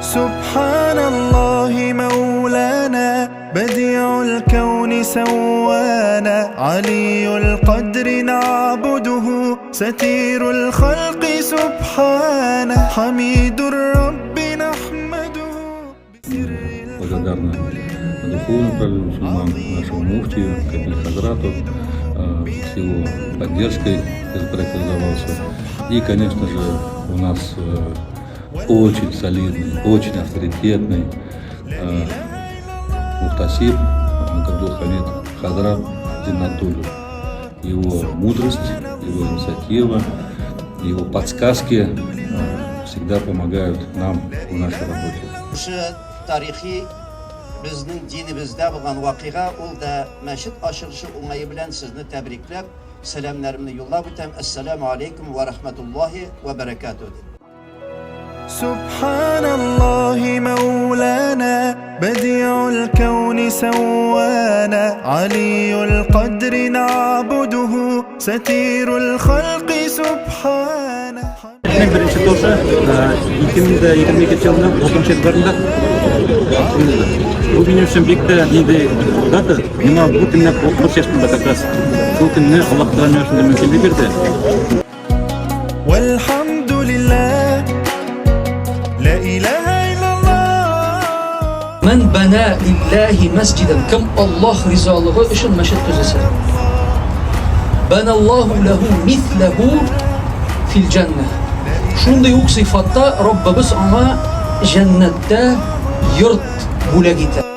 سبحان الله مولانا بديع الكون سوانا علي القدر نعبده ستير الخلق سبحانه حميد الرب نحمده بسر Благодарна духовному правителю мусульман, нашему муфтию, Кабиль Хазрату, с его поддержкой этот проект реализовался. И, конечно же, у нас очень солидный, очень авторитетный мухтасиб Абдул Хамид Хазрат Зиннатуллин. Его мудрость, его инициатива, его подсказки всегда помогают нам в нашей работе. Шушы тарихи безнең динебездә булган вакыйга, ул да мәчет ачылышы уңае белән сезне тәбрикләп, сәламнәремне юллап үтәм. Әссәламу алейкум ва рахматуллаһи ва баракатуһ. سبحان الله مولانا بديع الكون سوانا علي القدر نعبده ستير الخلق سبحانه. Иң беренче тоже 2022 елның 6 январында. Бу минем өчен бик тә нинди дата. Миңа бу көнне 60 яшь тулды как раз. Шул көнне Аллаһ Тәгалә миңа шундый мөмкинлек бирде. والحمد لله لا إله إلا الله. من بنى لله مسجدا, кем Аллаһ ризалыгы өчен мәчет төзесә, بنى الله له مثله في الجنة. Шундый ук сыйфатта Раббыбыз аңа җәннәттә йорт бүләк итә.